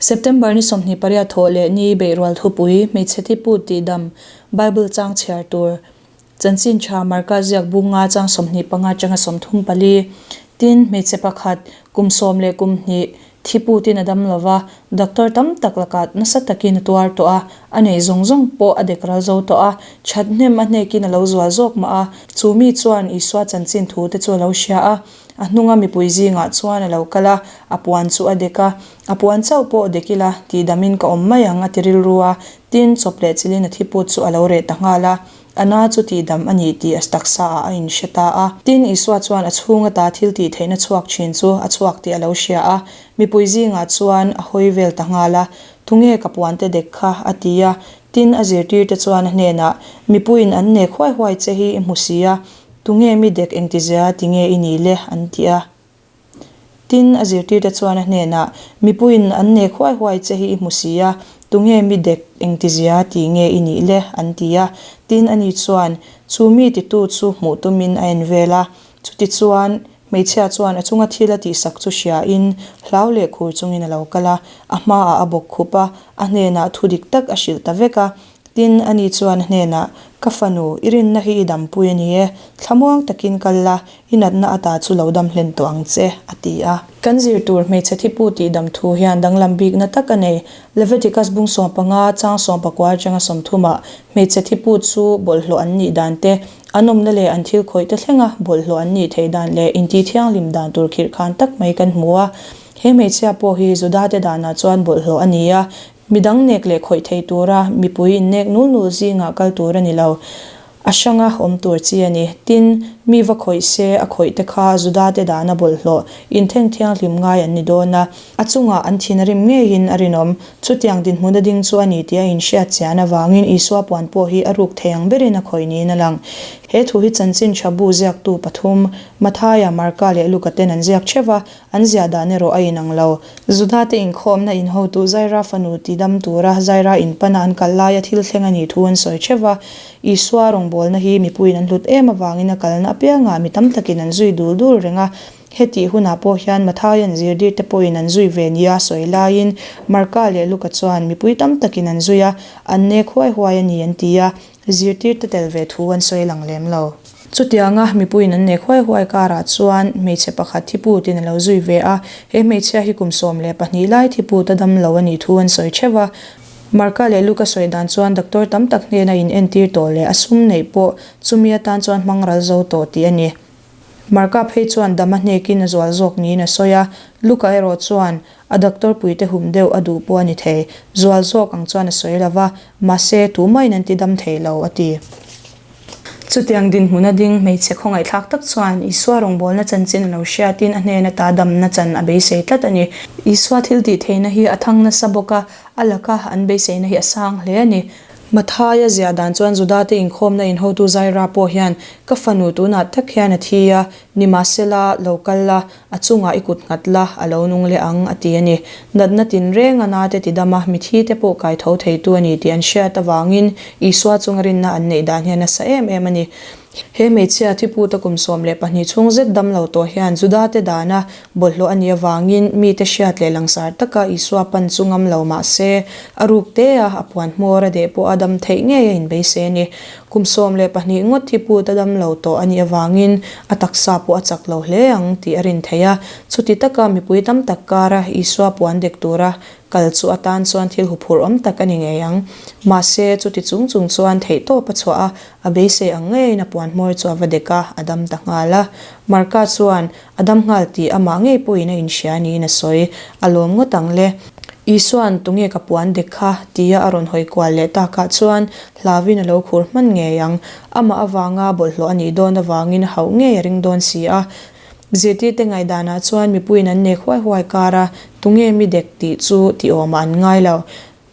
September ni 28 thawh leh ni Beihrual thupui, Hmeichhe thiput tihdam, Bible chang chhiar tur, Chanchin tha Marka ziak bunga chang 25 atanga 34. Tin, hmeichhe pakhat, kum sawm leh kum hnih, thi putin a dam lo va, doctor tam tak lakah nasa takin a tuar tawh a, a neih zawng zawng pawh a dek ral zo tawh a, that hnem a hnekin a lo zual zawk mah a, chu mi chuan Isua chanchin thu te chu a lo hria a, a hnunga mipui zingah chuan a lo kal a, a puan chu a dek a, a puan chauh pawh dek ila, tihdamin ka awm mai ang a ti rilru a, tin, chawp leh chilin a thi put chu a lo reh ta nghal a. A na chu tihdam a ni tih a taksa ah a inhre ta a. Tin, Isua chuan a chhung ata thil tih theihna chhuak thin chu a chhuak tih a lo hria a. Mipui zingah chuan a hawi vel ta nghal a, Tunge ka puante dek kha? a ti a. Tin, a zirtirte chuan a hnenah, Mipuiin an nek huai huai che hi i hmu si a, tunge mi dek engtizia tinge i nih le? an ti a. Tin, a zirtirte chuan a hnenah, Mipuiin an nek huai huai che hi i hmu si a, tunge mi dek engtizia ti nge i nih le? an ti a. Tin, ani chuan, Chu mi titu chu hmuh tumin a en vel a. Chutichuan, hmeichhia chuan a chunga thil a tihsak chu hriain, hlau leh khur chungin a lo kal a, a hmaah a bawk khup a, a hnenah thu dik tak a hrilh ta vek a. Tin, ani chuan a hnenah, Ka fanu, i rinna hi i dampui a ni e, thlamuang takin kal la, i natna ata chu lo dam hlen tawh ang che, a ti a. Kan zir tur hmeichhe thipu tih dam thu hian danglam bikna tak a nei. Leviticus bung 15, chang 19 atanga 30 ah hmeichhe thipu chu bawlhhlawh an nih dan te, an awmna leh an thil khawih te thlenga bawlhhlawh an nih theih dan leh intih thianghlim dan tur khirhkhan tak mai kan hmu a. He hmeichhia pawh hi Judate danah chuan bawlhhlawh a ni a, Midang nek leh khawih thei tura mipui innek nul nul zingah kal tur a ni lo. A hranga awm tur chi a ni. Tin, mi va khawih se, a khawih te kha Judate dahna bawlhhlawh, intheng thianghlim ngai an ni dawn a. A chungah an thin a rim ngeiin a rinawm. Chutiang dinhmun a ding chu a ni tih a inhriat chian avangin Isua puan pawh hi a ruk thei ang berin a khawih niin a lang. He thu hi chanchin tha bu ziaktu pathum, Mathaia, Marka leh Luka ten an ziak theuh a, An ziah dan erawh a inang lo. Juda te inkhawmna inhotu Zaira fanu ti dam tura Zaira in pana an kal laia thil thleng a nih thu an sawi theuh va. Isua rawngbawlna hi mipuiin an hlut em avangin a kalna apiangah mi tam takin an zui dul dul reng a. Hetih hunah pawh hian Mathaian zirtirte pawhin an zui ve nia sawi laiin Marka leh Luka chuan mipui tam takin an zui a, an nek huai huai a ni an ti a. Zirtirte tel ve thu an sawi lang lem lo. Chutianga mipuiin an nek huai huai karah chuan hmeichhe pakhat thiputin a lo zui ve a, he hmeichhia hi kum 12 lai thiput a dam lo a nih thu an sawi theuh a. Marka leh Luka sawi dan chuan doctor tam tak hnena in entir tawh leh a sum neih pawh chumi atan chuan hmang ral zo tawh tih a ni. Marka phei chuan dam a hnekin a zual zawk niin a sawi a, Luka erawh chuan a doctor puite hum deuh a duh pawh a ni thei, zual zawk ang chuan a sawi lo va, mahse tumahin an ti dam thei lo a ti. Chutiang dinhmun a ding hmeichhe khawngaihthlak tak chuan Isua rawngbawlna chanchin a lo hriatin a hnen ata damna chan a beisei tlat a ni. Isua thil tih theihna hi a thang nasa bawk a, a laka an beiseina hi a sang hle a ni. Mathaia ziah dan chuan Judate inkhawmna inhotu Zaira pawh hian, Ka fanu tunah tak hian a thi a, nimahsela, lo kal la, a chungah i kut nghat la, a lo nung leh ang, a ti a ni. Natna tinreng a nate ti dam a, mithi te pawh kai tho theitu a ni tih an hriat avangin Isua chunga rinna an neih dan hi a nasa em em a ni. He hmeichhia thiputa kum 12 chhung zet dam lo tawh hian Judate dana bawlhhlawh a nih avangin mite hriat leh langsar taka Isua pan chu ngam lo mah se, a ruk te a, a puan hmawr a deh pawh a dam theih ngei a inbeisei a ni. Kum 12 ngawt thiput a dam lo tawh a nih avangin a taksa pawh a chak lo hle ang tih a rin theih a. Chuti taka mipui tam tak kara Isua puan dek tura kal chu atan chuan thil huphurh awm tak a ni ngei ang. Mahse, chuti chung chung chuan theihtawp a chhuah a, a beisei ang ngeiin a puan hmawr chu a va dek a, a dam ta nghal a. Marka chuan A dam nghal tih amah ngei pawhin a inhria niin a sawi. A lawm ngawt ang le. Isua'n tunge ka puan dek kha? tia a rawn hawi kual leh takah chuan hlauin a lo khur hman ngei ang. Amah avanga bawlhhlawh a nih dawn avangin a hauh ngei a ring dawn si a. Zirtirte ngaihdanah chuan mipuiin an nek huai huai kar a, tunge mi dek tih chu tih awmah an ngai lo.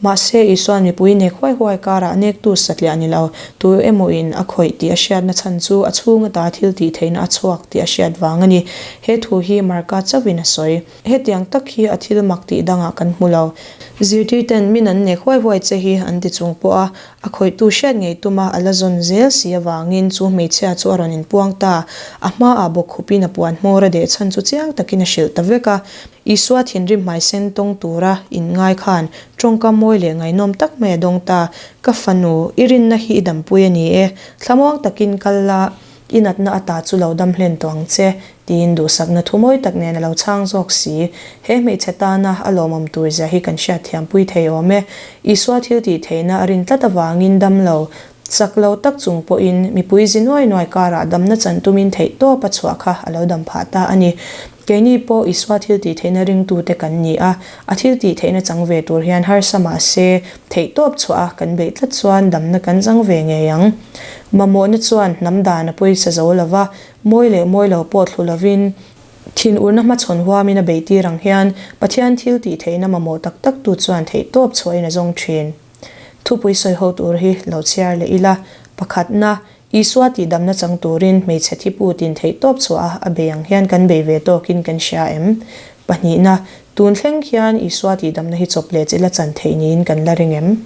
Mahse, Isua'n mipui nek huai huai karah nektu satliah ni lo, tu emawin a khawih tih a hriatna chhan chu a chhung ata thil tih theihna a chhuak tih a hriat vang a ni. He thu hi Marka chauhin a sawi. Hetiang tak hi a thil mak tih dangah kan hmu lo. Zirtirten min an nek huai huai che hi an ti chung pawh a, a khawihtu hriat ngei tuma a la zawn zel si avangin chu hmeichhia chu a rawn inpuang ta. A hmaah bawkkhupin a puan hmawr a deh chhan chu chiang takin a hrilh ta vek a. Isua thinrim hmaisen tawng tura inngai khan tawngkam mawi leh ngaihnawm tak mai a dawng ta. Ka fanu, i rinna hi i dampui a ni e. Thlamuang takin kal la, i natna ata chu lo dam hlen tawh ang che, tiin duhsakna thu mawi tak nen a lo chhang zawk si. He hmeichhe tana a lawmawm tur zia hi kan hriatthiampui thei awm e. Isua thil tih theihna a rin tlat avangin dam lo, chak lo tak chung pawhin mipui zi nuai nuai karah damna chan tumin theih tawp a chhuah kha a lo dam phah ta a ni. Keini pawh Isua thil tih theihna ringtute kan ni a, a thil tih theihna chang ve tur hian harsa mah se theih tawp chhuah a kan beih tlat chuan damna kan chang ve ngei ang. Mamawhna chuan hnam dan a pawisa zo lo va, mawi leh mawi lo pawh thlu lovin, thinurna hmachhawn huamin a beih tir ang hian Pathian thil tih theihna mamawh tak tak tu chuan theih tawp chhuahin a zawng thin. Thupui sawi ho tur hi lo chhiar leh ila, pakhatna, Isua tihdamna chang turin hmeichhe thipu tin theih tawp chhuah a a bei ang hian kan bei ve tawkin kan hria em? Pahnihna, tun thleng khian Isua tihdamna hi chawp leh chila chan theih niin kan la ring em?